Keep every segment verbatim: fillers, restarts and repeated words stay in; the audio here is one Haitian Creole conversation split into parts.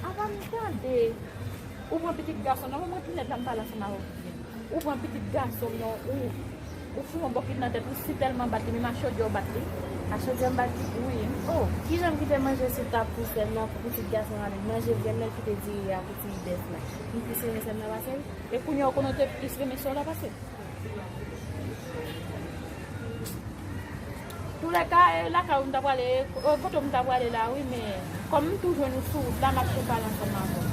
Apa m tande ou pran pitit gason nan, mwen pi lèd la m pale ansanm avè w. Ou pran pitit gason nan, ou, ou foume yon bòkit nan tèt ou, si tèlman bat li, menm a chodyè w bat li. A chodyè m bat li? Wi. Oh, kijan m kite manje sou tab pou sè m nan, pou pitit gason an, manje vyann nan, l kite diri a pou ti bèf la. M plis renmen sè m nan pase l. E kounye a w konnen w te plis renmen sè w la pase l. Toulèka, e lakay ou m ta prale, e kote ou m ta prale la, wi, men kòm m tou jwenn ou sou wout la, m ap tou pale ansanm avè w.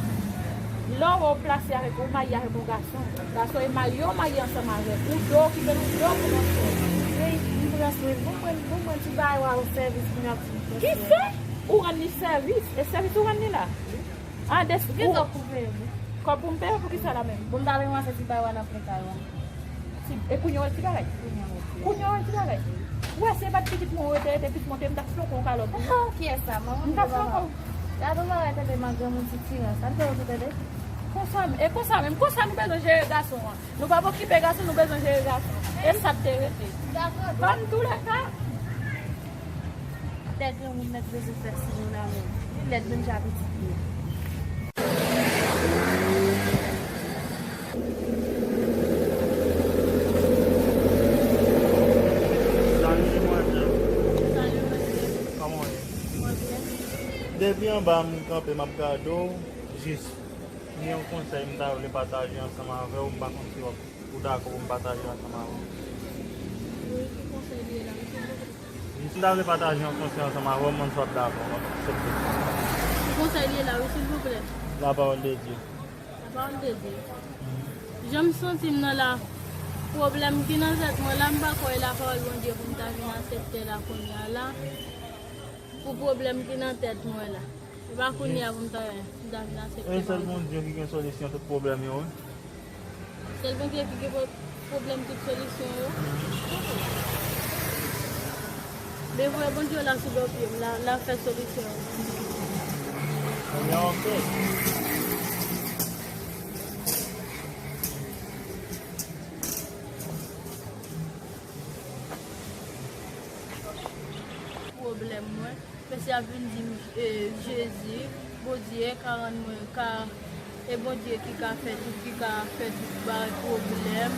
Lè w wè w plase avèk, ou marye avèk yon gason, gason e marye, yo marye ansanm avèk ou, ou dwe okipe l, ou dwe pran swen l. Ey, m pran swen l, bon, mwen, bon, mwen ti bagay w a yon sèvis pou n ap di m pran swen l. Kisa? Ou rann li sèvis? E sèvis ou rann li la? An de... Ou gen kòb pou peye m? Kòb pou m peye? Poukisa la menm? Bon, m ta ranmase ti bagay w a nan plen kay w a. Ti, e kounye a w wè ti bagay? Kounye a w wè ti bagay. Ou wè se pa t pitit mwen ou te rete, pitit mwen te, m t ap flonke w kalòt. Ah, kiyès sa? Manman m te papa. M t ap flonke w. Gade yon bagay, tande, man, granmoun ti tirans. Ann fè yon ti tande. Konsa, e konsa menm, konsa nou bezwen jere gason an. Nou p ap okipe gason, nou bezwen jere gason. E sa k te rete. Dakò. Antoulèka, Lè granmoun nèk bezwen fè siy yo la menm. Li lèd menm jan pitit li. Salut, mademoiselle. Salut, monsieur. Kòman w ye? Mwen byen. Depi anba m kanpe, m ap gade w, jis, gen yon konsèy m ta vle pataje ansanm avè w, m pa konn si w ap Ou dakò pou m pataje ansanm avè w? Wi, ki konsèy li ye la, wi, silvouplè? M ta vle pataje yon konsèy ansanm avè w, m pa konn si w ap dakò, m ap aksepte. Ki konsèy li ye la, wi, silvouplè? La parole de Dieu. La parole de Dieu. Jan m santi m nan la, pwoblèm ki nan tèt mwen la, m pa kwè e lapawòl Bondye pou m ta vin aksepte la kounye a la, pou pwoblèm ki nan tèt mwen la. E pa kounye a pou m ta, m ta vin aksepte. E sèl Bondye ki gen solisyon tout pwoblèm yo, wi. Sèl Bondye ki gen pwo-, pwoblèm tout solisyon yo. Men vre Bondye la sou do pye m, la, la fè solisyon yo. Ebyen, oke. Pwoblèm mwen. Mesye ap vin di m, eh, Jezi, Bondye ka rann mwen, ka, e Bondye ki ka fè tout, ki ka fè tout bay pwoblèm.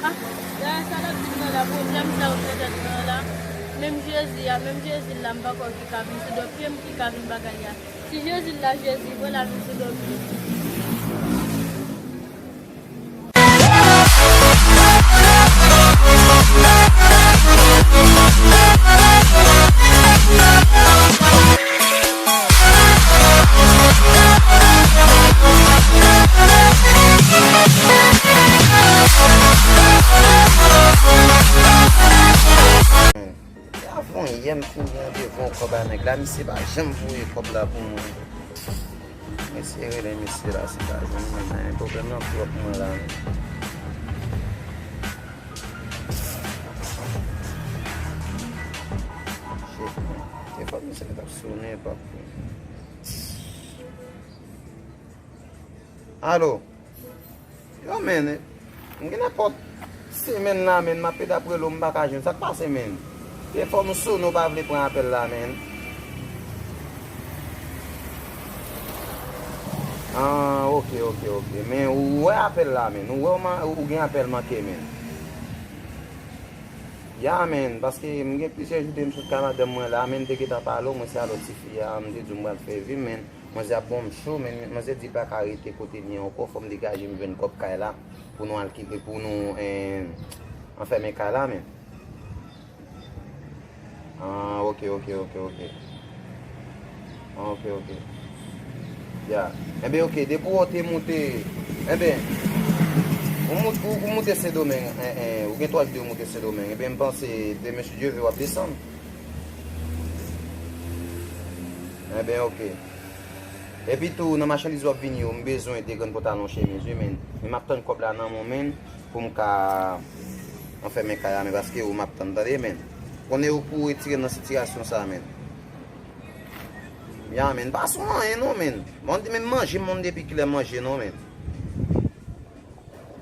Ah, dayè sa l ap di m nan la, pwoblèm sa yo nan tèt mwen an la. Menm Jezi a, menm Jezi la, m pa kwè ki ka vin sou do pye m, ki ka vin bagay la. Si Jezi la, Jezi, vwala vin sou do pye m. Avan yè m fin gen randevou yon kòb a nèg la, misye pa janm voye kòb la pou mwen. Mwen eseye rele misye la, si pa jwenn mwen, men pwoblèm nan twòp mwen la menm. Shit, man. Telefòn misye t ap sonnen, pa pran. Alo? Yo, men, m gen nenpòt semèn la, men, m ap pede ap rele w, m pa ka jwenn. Sa k pase, men? Telefòn ou sonnen, ou pa vle pran apèl la, men. Ah, oke, oke, oke. Men ou wè apèl la, men. Ou wè ou man-, ou gen apèl manke, men. Ya, men, paske m gen plizyè jou de m sot kay madanm mwen la, men, m te gentan pale w, mwen se alò tifi a, m te di w m pral fè vi m, men. Manzè ap ban m cho, men manzè di l pa ka rete kote l ye ankò, fò m degaje m jwenn kòb kay la pou nou al kite, pou nou, eh, anfèmen kay la, men. Ah, oke, oke, oke, oke. Ah, oke, oke. Ya. Enben, oke, depi w te moute, enben, ou moute, ou, ou moute Sendomeng, eh, eh, ou gen twa jou de w moute Sendomeng, enben, m panse demen, si Dye ve, w ap desann. Enben, oke. Epi tou, nan machandiz w ap vini yo, m bezwen de grenn pantalon, chemiz, wi, men. Men m ap tann kòb la nan men w, men, pou m ka anfèmen kay la, men, paske ou m ap tann, tande, men. Konnen ou pou retire m nan sitiyasyon sa, men. Ya, men, pa sou anyen, non, men. Bon, menm manje, m konn depi kilè manje, non, men.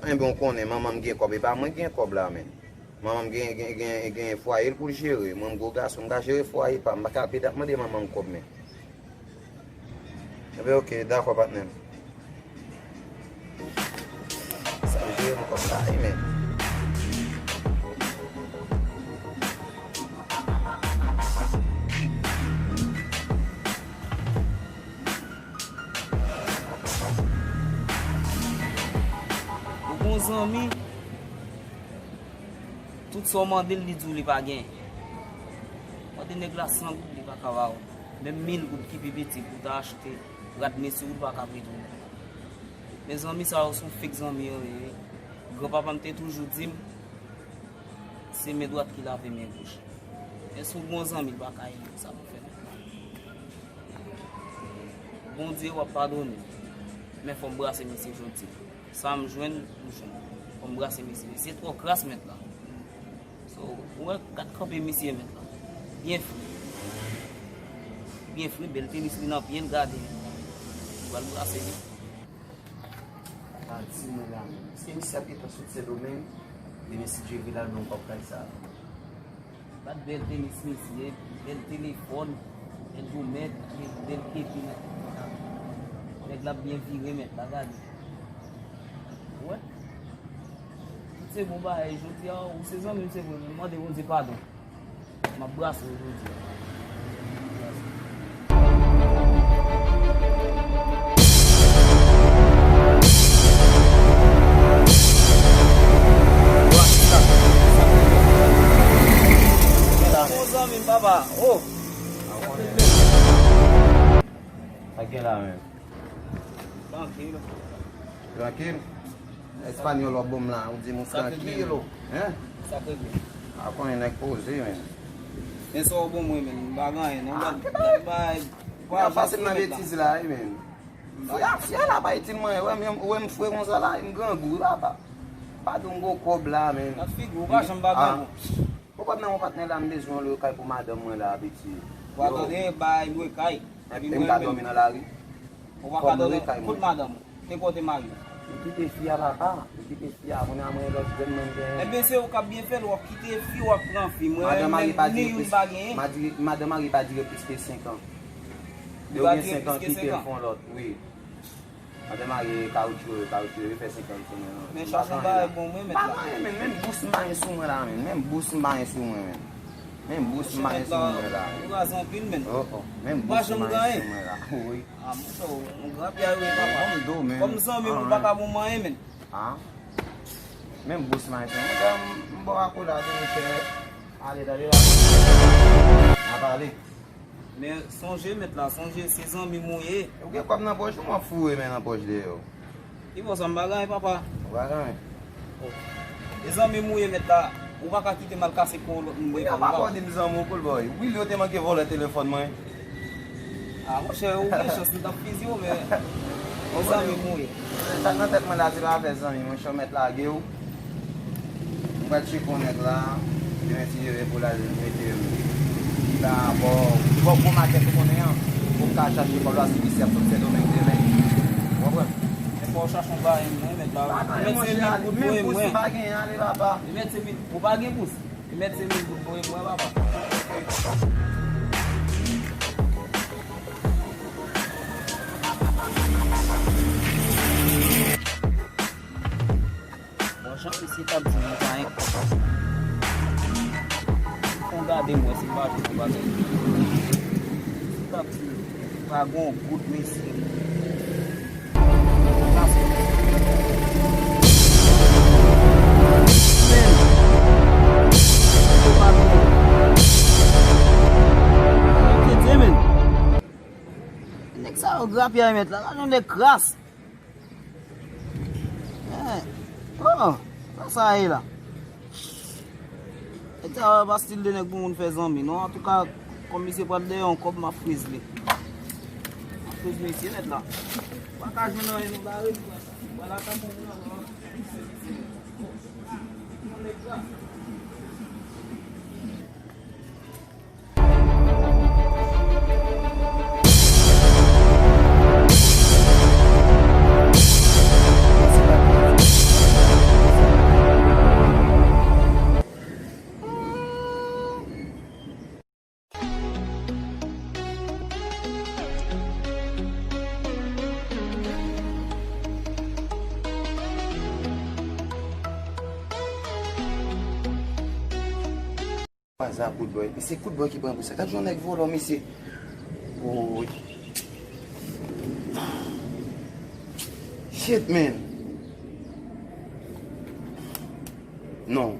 Enben, ou konnen, manman m gen kòb, e pa mwen ki gen kòb la, men. Manman m gen, gen, gen, gen fwaye l pou l jere. Mwen, m gwo gason, m ka jere fwaye pa m. M pa ka pede ap mande manman m kòb, men. Ebyen, oke, dakò, patnè m. Sa jere m kòb la, wi, men. Ou gon zanmi, tout sa w mande l, li di w li pa gen. Mande nèg la san goud, li pa ka ba w. Menm mil goud ki pi piti pou w ta achte rad mesye, ou pa ka prete w. Men zanmi sa yo se yon fake zanmi yo ye. Granpapa m te toujou di m, se men dwat ki lave men goch. Men si w gon zanmi, l pa ka ede w, sa pou fè. Bondye w ap padone. Men fò m brase misye jodi. Sa m jwenn, m jwenn. Fò m brase misye. Misye twò kras, mèt la. So, ou wè, gad kanpe misye, mèt la. Byen fre. Byen fre, bèl tenis li nan pye l, gade. Ou pral brase li. Gad timoun la menm. Èske misye ap gentan sot Sendomeng? Demen si Dye vle l al ban m kòb kay sa. Gad bèl tenis misye, bèl telefòn, bèl gomèt, bèl kepi, mèt. Nèg la ap byen vire, mèt la, gade. Ou wè? Tout se bon bagay, jodi a, ou se zanmi m, se vre, men mande Bondye padon. M ap brase w jodi a. Bon zanmi m, papa. Oh! Sa gen la menm? Trankil. Trankil? Espanyòl w ap ban m la, ou di m ou trankil, hein? Sa k regle? A konnen nèg poze, men. Men sa w ban mwen, men, m pa gen anyen, non. Ah, men, men, pa pase m nan betiz la, wi, men. Fya, fya la pa itil mwen, wè, men, wè m fre konsa la, m grangou, wi, papa. Pa di m gon kòb la, men. Gad figi w, ou pa janm pa grangou. Ou konn nan yon patnè la, m bezwen yon lwe kay pou madanm mwen la, piti. Ou pa tande bay lwe kay. Epi m ka dòmi nan lari. Ou pa ka dòmi kot madanm ou? Te kote mari w? M kite fi a, papa. M kite fi a, kounye a mwen lòt jèn mwen genyen. Ebyen, se ou k ap byen fè l, w ap kite fi, w ap pran fi. Mwen menm, ni youn m pa genyen. Madan mari pa dire plis ke senk an. Li pa dire plis ke senk an. Yo gen senk an, kite l fè yon lòt, wi. Mwen te marye kawotchou, kawotchou, yo fè senk an sou mwen, non. Men chache yon bagay pou mwen, mèt la. Pa gen anyen, men, menm bous m pa gen sou mwen la, men. Menm bous m pa gen sou mwen, men. Menm bous m pa gen sou mwen la, men. Ou raze anpil, men. Oh, oh. Menm bous m pa gen sou mwen la. Wi. Ah, monchè, ou, ou grapyay, wi, papa. Kòm zanmi m, ou pa ka bon manyen, men. Ah. Menm bous m pa gen sou mwen. Monchè, m, m ba w akolad, monchè. Ale, tande la. N a pale. Men sonje, mèt la, sonje, se zanmi m ou ye. Ou gen kòb nan pòch ou, m ap foure men nan pòch dèyè w. Ki bò sa, m pa gen anyen, papa. Ou pa gen anyen? Oh. Se zanmi m ou ye, mèt la. Ou pa ka kite m al kase kò lòt moun, bwè kòb ou pa. Papa, w di m zanmi w, cool boy. Wi, li yo te manke vòlè telefòn mwen. Ah, monchè, ou gen chans, m t ap fiziye w, men se zanmi m ou ye. Sa k nan tèt mwen la, se pa afè zanmi, monchè, w mèt lage w. M pral tcheke yon nèg la, demen si Dye vle pou l al mete m pi ba bò, bò gwo makèt ou konnen an, pou m ka chache kòb la si misye ap sot Sendomeng demen. Ou konprann? Men fò w chache yon bagay, mwen, mèt la. Li mèt se mil goud voye mwen. Menm bous m pa gen, ale papa. Li mèt se mil, ou pa gen bous? Li mèt se mil goud voye mwen, papa. Bon, jan misye t ap di m li pa gen kòb. Fò w gade m wè si m pa jwenn yon bagay. Misye t ap di m pa gen yon goud, mesye. Pase. Men. Misye pa gen. Tete, men. Nèg sa yo grapyay mèt la. Gade yon nèg kras. Eh. Oh, sa sa ye la? Nèg sa yo pa stil de nèg pou moun fè zanmi, non. Antouka, kòm misye pral dèyè yon kòb, m ap friz li. M ap friz misye nèt la. Pa ka jwenn anyen, nou bare li konsa. Vwala, tankou moun nan. Sa kout bòy. Epi se kout bòy ki pran pou sa. Gad yon nèg vòlò, mesye. Woy. Shit, man. Non.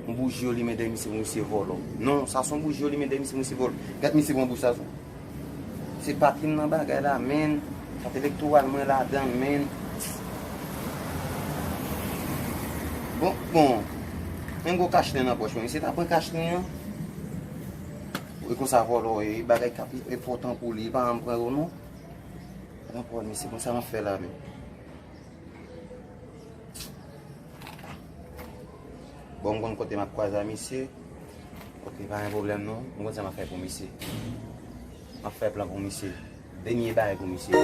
Yon bouji yo limen dèyè misye pou misye vòlò. Non, sa se yon bouji yo limen dèyè misye pou misye vòlò. Gad misye pran bouji sa. Se patrim nan bagay la, men. Kat elektoral mwen ladan, men. Bon, bon. Men gwo kachnen nan pòch mwen. Misye ta pran kachnen an. E konsa vòlò, e bagay k ap enpòtan pou li, e pa janm pran yo non. Pa nan pòl misye, konsa m ap fè la, men. Bon, m konn kote m ap kwaze a misye. Ok, pa gen pwoblèm non. M konn sa m ap fè pou misye. M ap fè plan pou misye. Dènye bagay pou misye.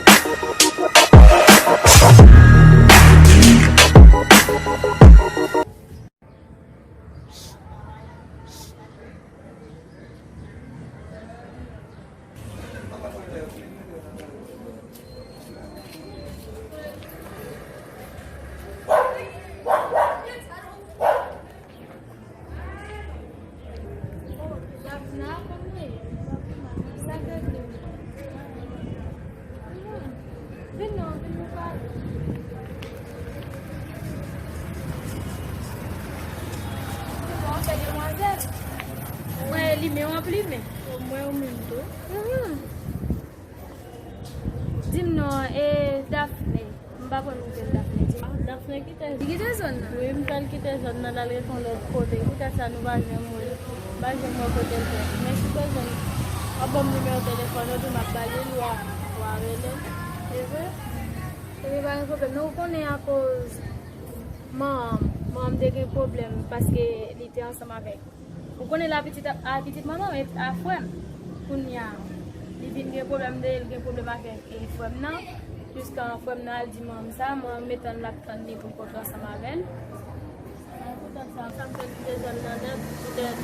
Vin non, vin nou pale. Kòman w fè, demwazèl? Mwen limen w ap limen. Mwen ou menm tou. Mhm. Di m non, e Daphné? M pa konn nouvèl Daphné. Di m. Ah, Daphné kite. Li kite zòn nan? Wi, m fè l kite zòn nan, l al ret yon lòt kote. Poutèt sa nou pa janm wè l. M pa janm wè kote l fè. Men si w bezwen, w ap ban m nimewo telefòn ou, epi m ap ba li l, w a, w a rele l. E vre? Epi pa gen pwoblèm. Non, ou konnen akoz manman m, manman m te gen pwoblèm paske li te ansanm avèk, ou konnen l a pitit a, a pitit manman m, e a frè m. Kounye a, li vin gen pwoblèm de, li gen pwoblèm avèk, e, frè m nan. Jiska frè m nan al di manman m sa, manman m etan l ap tann li pou l kontre ansanm avè l. Mwen kontan sa, sa m fè kite zòn nan nèt, poutèt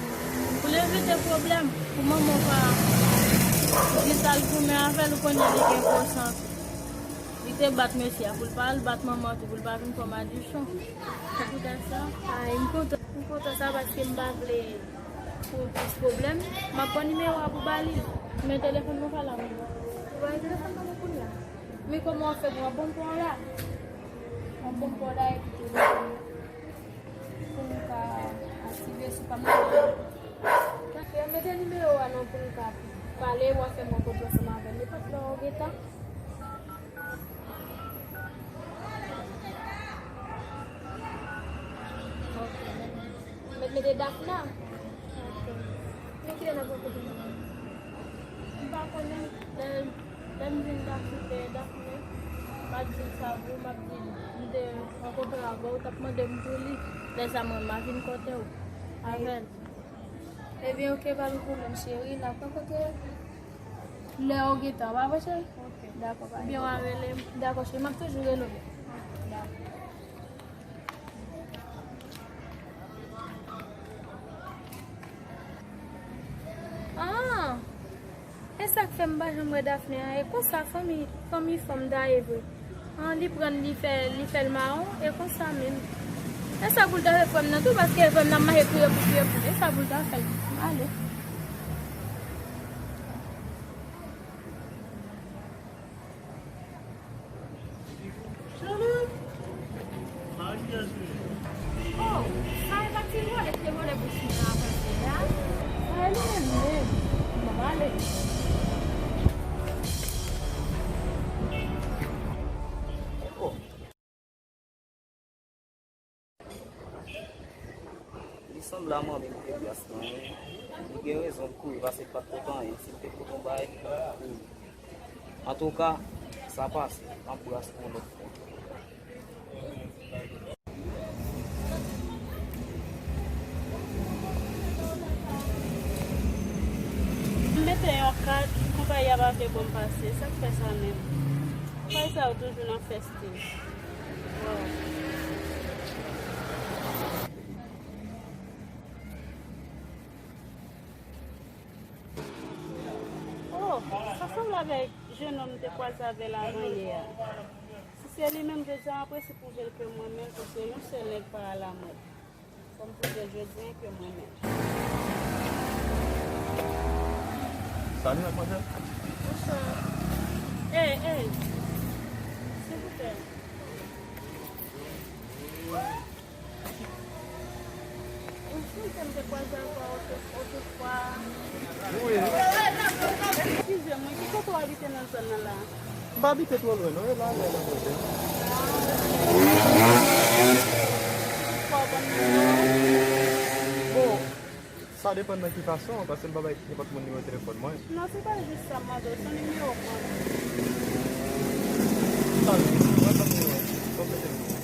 pou l evite pwoblèm, pou manman w pa di sa l goumen avè l, ou konnen li gen gwo chans. Li te bat mesye a pou l pa al bat manman tou, pou l pa vin fè w madichon. Se poutèt sa. Ay, m kontan, m kontan sa paske m pa vle pou plis pwoblèm. M ap pran nimewo a pou ba li. Men telefòn mwen pa la menm. Ou pa gen telefòn nan men kounye a. Men kòman w ap fè pou w ap ban m pa w la? W ap ban m pa w la epi tou pou nou ka aktive sou pa m nan. Mete nimewo a non pou nou ka pale, w a fè m rankontre ansanm avè l nenpòt lè w gentan. Ok. Mèt mete Dafna. Ok. Men kilè n ap rankontre? M pa konnen. Lè, lè m vin Dafne, Dafne, m ap di l sa vre, m ap di l, m te rankontre avè w, w t ap mande m pou li. Lè sa mwen, m a vin kote w avè l. Ebyen, ok, pa gen pwoblèm, cheri. N ap rankontre lè w gentan, pa vre, cheri? Ok. Dakò, pa gen pwoblèm. Oubyen w a rele m. Dakò, cheri, m ap toujou rele w. Dakò. Ah! E sa k fè m pa janm wè Dafne a? E konsa fanmi, fanmi fanm ta ye vre. An, li pran l, li fè, li fè l mawon, e konsa menm. E sa pou l ta fè frè m nan tou, paske frè m nan mache kriye pou kriye pou l. E sa pou l ta fè l. Ale. Oh, sa e pa ti vòlè ki te vòlè bouch mwen an avanse a? Sa e li menm, men. Bon, m ale. Li sanble a manmi m te bras mwen. Li gen rezon l kouri paske l pa t pot anyen. Si l te pot yon bagay, li t ap kouri. Antouka, sa pase. M ap bras pou yon lòt fwa. M mete yon kat, konpayi a pa vle ban m pase. Sa k fè sa menm? Konpayi sa yo toujou nan fèstiv. Waw. Oh, sa sanble avèk jennonm m te kwaze avè l avanyè a. Si se li menm, jodi a, m ap resi pwouve l ke mwen menm, se yon sèl nèg pa alamòd. Fò m pwouve l jodi a ke mwen menm. Salut, mademoiselle. Bonsoir. Hey, hey. Silvouplè. Ou si m te kwaze avè w otoufwa. Wi. Eskize mwen, ki kote w abite nan zòn nan la? M pa abite twò lwen, non, e la, la, la, la. Fò w ban m nimewo w? Bon, sa depann nan ki fason, paske m pa bay nenpòt moun nimewo telefòn mwen. Non, se pa jis sa m mande w, se nimewo w ban m. Sa, mwen ban m nimewo w. Konplete l pou mwen.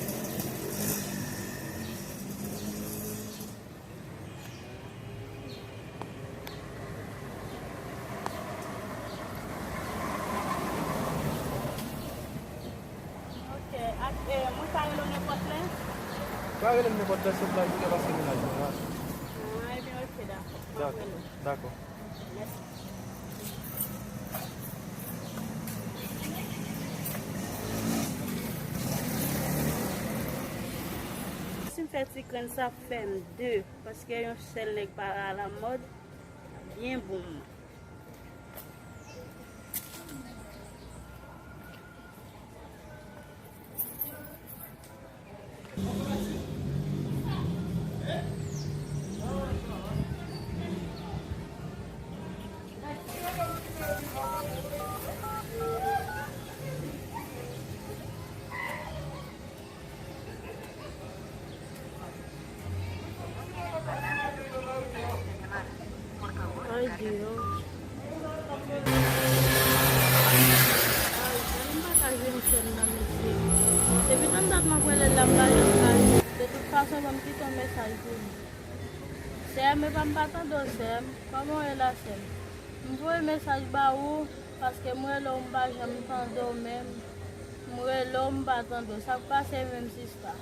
Ok, ak, eh, mwen ka rele w nenpòt lè? Ou ka rele m nenpòt lè, sof lè m te pase menaj mwen la. Ah, ebyen, ok, dakò. M ap rele w. Dakò. Mèsi. Si m fè ti krenn, sa ap fè m de, paske yon sèl nèg pa alamòd, byen bon. Ay, Dye. Ay, jan m pa ka jwenn sè m nan, mesye. Depi tann dat m ap rele l la, m pa janm ka jwenn. De tout fason, ban m kite yon mesaj pou li. Sè m, epa m pa tande w, sè m. Kòman w ye la, sè m? M voye mesaj ba ou, paske m rele w, m pa janm tande w menm. M rele w, m pa tande w. Sa k pase menm, sista?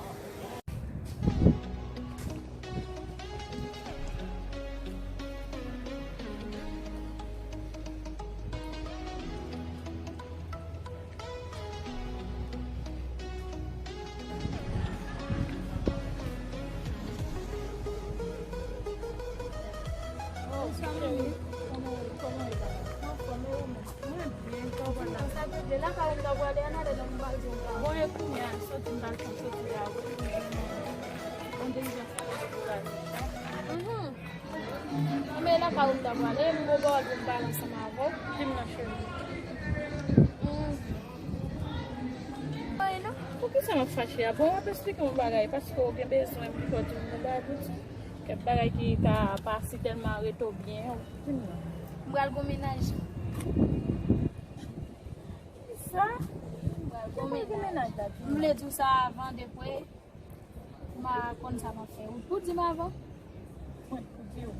Bonswa, manmi. Kòman, kòman w ye la? Anfòm, e ou menm? Mwen byen, kòman w la? Sa te vle, lakay ou m ta pwale, ann ale non, m pa jwenn pa. Bon, e kounye a, soti m t al fè soti la, wi. Bon, dilijans la, dekouraje. Mhm. Men lakay ou m ta pwale, m gon pawòl pou m pale ansanm avè w. Di m non, cheri. Mm. Anyen non. Poukisa w ap fache a? Bon, w ap esplike m yon bagay, paske w gen bezwen m pou fè w di m yon bagay pou di. Kèk bagay ki ka pa si tèlman rete w byen, di m non. M pral gon mennaj. Kisa? M pral gon mennaj. Kisa pou gon mennaj la, di m? M vle di w sa avan, depi m pa konn sa m ap fè. Ou, ou di m avan? Mwen pou di w.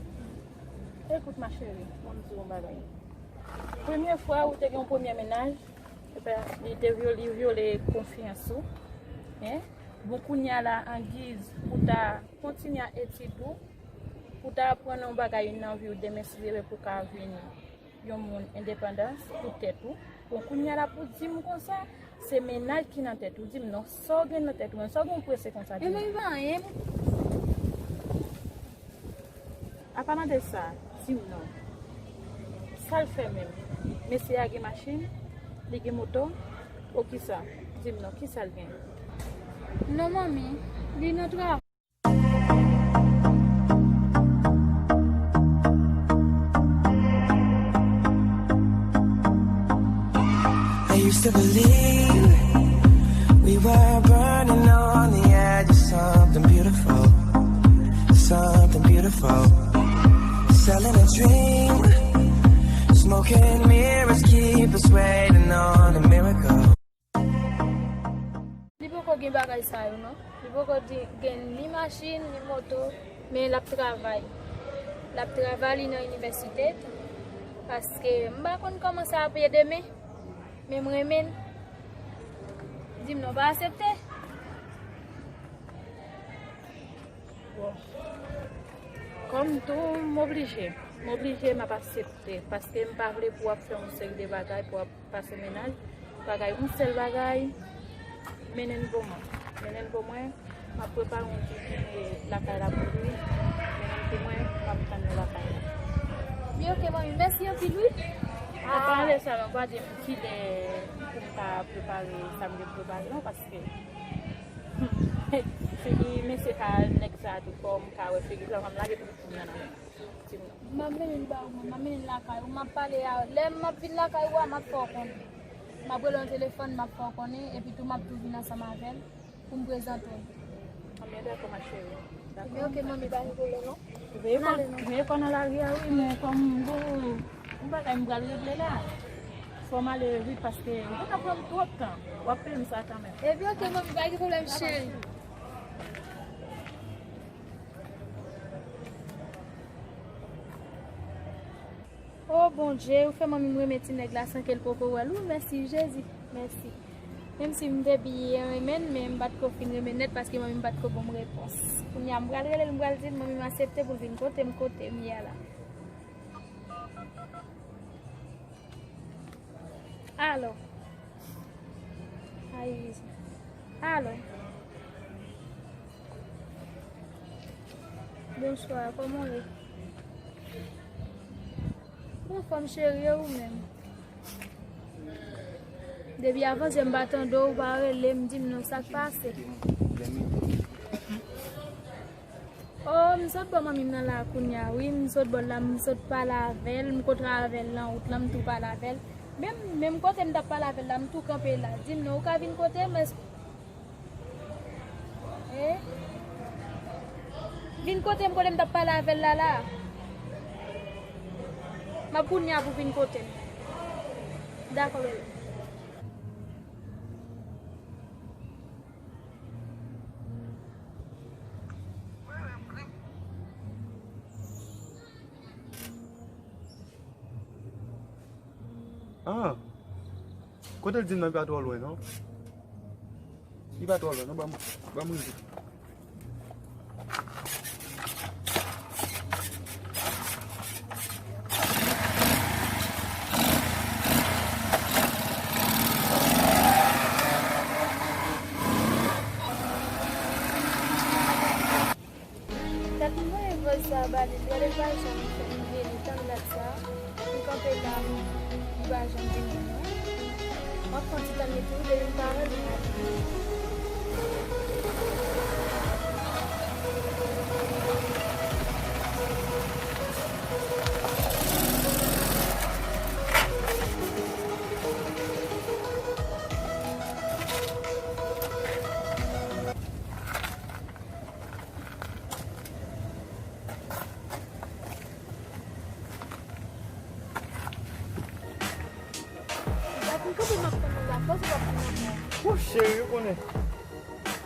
Ekout, ma chérie, ban m di w yon bagay. Premye fwa ou te gen yon premye mennaj, epi li te vyole, li vyole konfyans ou. Hein? Bon, kounye a la, an giz pou ta kontinye ak etid ou, pou ta aprann yon bagay nan vi w, demen si Dye vle pou w ka vin yon moun endepandans pou tèt ou. Bon, kounye a la pou di m konsa, se mennaj ki nan tèt ou. Di m non, sa w gen nan tèt ou menm, sa w gen w prese konsa, di m. Ebyen, pa anyen. Apa mande sa, di m non. Sa l fè menm? Mesye a gen machin? Li gen moto? Ou kisa? Di m non, kisa l gen? Non, manmi, li nan travay. I used to believe we were burning on the edge of something beautiful, something beautiful. Selling a dream, smoking mirrors keep us waiting on a miracle. Li poko gen bagay sa yo non. Li poko di, gen ni machin, ni moto, men l ap travay. L ap travay, li nan inivèsite. Paske m pa konn kòman sa ap ye demen, men m renmen l. Di m non, pa aksepte. Bon. Kòm tou, m oblije. M oblije, m ap aksepte. Paske m pa vle pou w ap fè yon seri de bagay, pou w ap pase mennaj, bagay, yon sèl bagay, mennen l pou mwen. Mennen l pou mwen, m ap prepare yon ti dine lakay la pou li, mennen l pou mwen, m ap tann li lakay la. Wi, ok, manmi, mèsi anpil, wi. Anpalan de sa, mwen pa di m kilè pou m ka prepare sa m gen prepare, non, paske figi mesye sa, nèg sa tou fò, m ka wè figi sa, m lage tout moun nan nan men. M ap mennen l ba ou, m ap mennen l lakay ou, m ap pale a, lè m ap vin lakay ou a, m ap fè w konnen. M ap rele w nan telefòn, m ap fè w konnen, epi tou m ap tou vin ansanm avè l pou m prezante w. Anben, dakò, ma chérie. Dakò. Ebyen, ok, manmi, pa gen pwoblèm, non. Veye kò, veye kò nan lari a, wi, men kòm m gen yon bagay m pral regle la, fò m ale vit, paske ou te ka pran m twòp tan. W ap peye m sa kanmenm. Ebyen, ok, manmi, pa gen pwoblèm, cheri. O Bondye, ou fè manmi m renmen ti nèg la san ke l poko wè l. Wi, mèsi Jezi, mèsi. Menm si m te byen renmen l, men m pa t ko fin renmen l nèt paske manmi m pa t ko ban m repons. Kounye a m pral rele l, m pral di l manmi m aksepte pou l vin kote m, kote m ye a la. Alo. Ay, alo. Bonswa, kòman w ye? M anfòm cheri, e ou menm? Depi avantyè m pa tande w, ou pa rele m, di m non, sa k pase? Oh, m sot bò manmi m nan la kounye a, wi, m sot bò l la, m sot pale avè l, m kontre avè l nan wout lan, m tou pale avè l. Menm, menm kote m t ap pale avè l la, m tou kanpe la. Di m non, ou ka vin kote m, èske, eh? Vin kote m, kote m t ap pale avè l la, la. M ap kounye a pou vin kote m. Dakò, bebe. Ah, kote l di m nan, li pa twò lwen, non? Li pa twò lwen, non? Ban m, ban m rive. Tèt mwen voye vòz sa a ba li, lè l pa janm fè m rele tann dat sa a. M kanpe la, li pa janm vini non. M ap pran ti tan li tou, depi m pa wè l, m ap vini. Ou pa konn kote m ap tann ou la, fòs ou p ap tann ankò. Bon, cheri, ou konnen.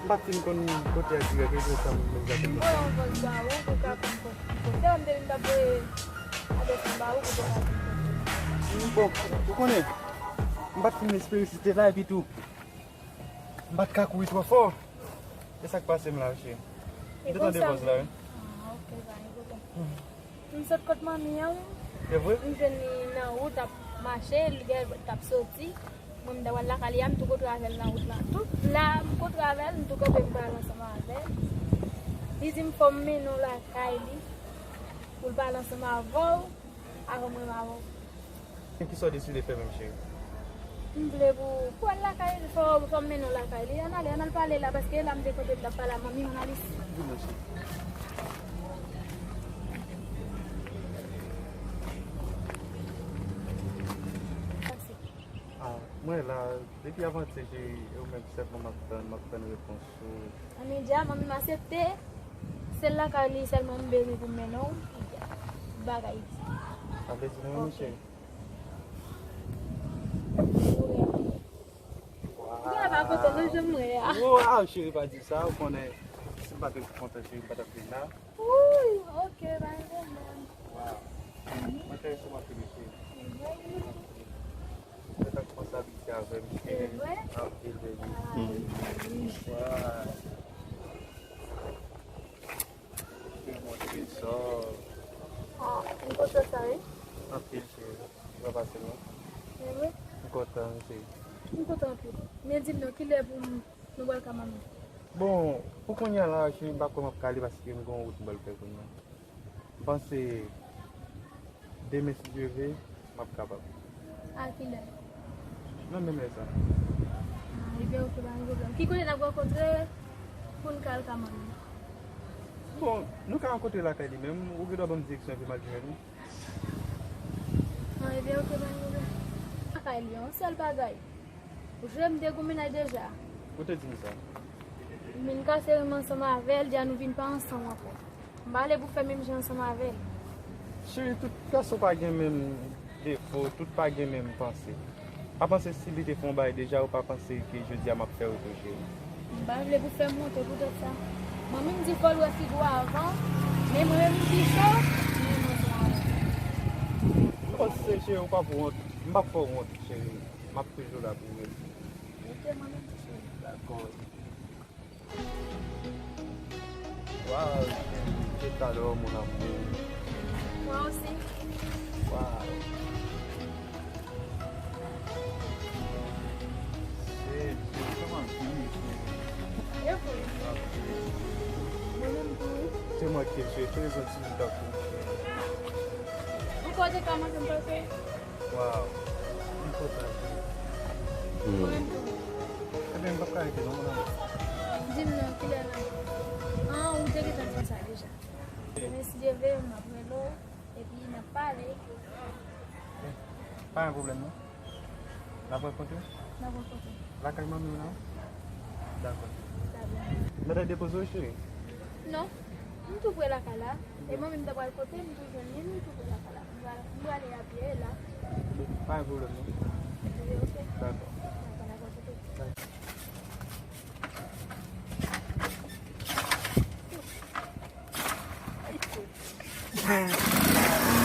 M pa t fin konn kote a dirèk, e pou sa m menm ka fè. M voye yon vòz ba ou, pou w ka konn kote. Kote a, m te vin t ap voye adrès mwen ba ou, pou w te ka vin kote. Bon, ou konnen, m pa t fin espere si te la, epi tou, m pa t ka kouri twò fò. E sa k pase m la, cheri. M te tande vòz la, wi. Ah, ok, pa gen pwoblèm. M sot kot manmi an, wi. Se vre? M jwenn li nan wout ap mache, li gen t ap soti. Mwen, m ta pral lakay li a, m tou kontre avè l nan wout la. Tout la, m kontre avè l, m tou kanpe, m pale ansanm avè l. Li di m fò m mennen w lakay li, pou l pale ansanm avè w, avan m renmen avè w. Kisa w deside fè menm, cheri? M vle pou, pou al lakay li, fò, fò m mennen w lakay li. Ann ale, ann al pale la, paske la m te kanpe, m t ap pale a manmi m, ann ale. Vin non, cheri. Ah, mwen la, depi avantyè, cheri, e ou menm sèlman m ap tann, m ap tann repons ou. Ann, medya, manmi m aksepte. Se lakay li sèlman m bezwen pou m mennen w. Bagay di. Sa vle di nou renmen, cheri? Ou gen pa kontan nan jan m wè a. Waw, cheri, pa di sa, ou konnen, si m pa te kontan, cheri, m pa t ap vin la. Wi, ok, pa gen pwoblèm. Waw. Mwen trè sou mwen, cheri. Mwen ta kòmanse abitye avè m, cheri. Se vre? Anpil, baby. Ah, wi. Waw. Mwen trezò. Ah, m kontan sa, wi. Anpil, cheri. Ou pa pase non? E wi. M kontan, cheri. M kontan anpil. Men di m non, kilè pou m, nou pral ka manmi? Bon, pou kounye a la, cheri, m pa kwè m ap ka ale paske m gen yon wout m pral fè kounye a. M panse, Demen, si Dye vle, m ap kapab. A kilè? Nan menm lè sa. A, ebyen, oke, pa gen pwoblèm. Ki kote n ap rankontre pou n ka al ka manmi? Bon, nou ka rankontre lakay li menm, ou gen dwa ban m direksyon epi m al jwenn ou. A, ebyen, oke, pa gen pwoblèm. Lakay li, yon sèl bagay. Ou jwe m de gou mennaj deja. Ou te di m sa. M vin kase rim ansanm avè l, di a nou vin pa ansanm ankò. M pa vle pou fè menm jan ansanm avè l. Cheri, tout gason pa gen menm defo, tout pa gen menm panse. Pa panse si li te fè yon bagay deja, ou pa panse ke jodi a m ap fè w tou, cheri. M pa vle pou fè m wont poutèt sa. Manmi m di fò l wè figi w avan, men mwen menm m pi cho, men mwen pran wont. Non, se cheri, ou p ap wont. M p ap fè w wont, cheri. M ap toujou la pou ou, wi. Ok, mwen menm tou, cheri. Dakò. Waw, cheri, je t'adore, mon amour. Moi aussi. Waw. Cheri, cheri, kòman w ye, cheri? E pou? Mwen menm tou, wi. Se mwen ki cheri, cheri, se yon ti bout ak ou, cheri. Ou kote ka manke m pase? Waw, m kontan. Hmm. Mwen menm tou. Ebyen, m p ap ka rete non, mon amour. Di m non, kilè n ap... Ah, ou te gentan di m sa deja. Demen, si Dye vle, m ap rele w, epi n ap pale. Eh, pa gen pwoblèm non. N ap rankontre? N ap rankontre. Lakay manmi w la? Dakò. Dakò. Mwen ta depoze w, cheri? Non. M tou pre lakay la. E mwen menm ta pral kote, m tou jwenn li, m tou pre lakay la. M pral, m prale a pye la. Pa gen pwoblèm non. Wi, ok. Dakò.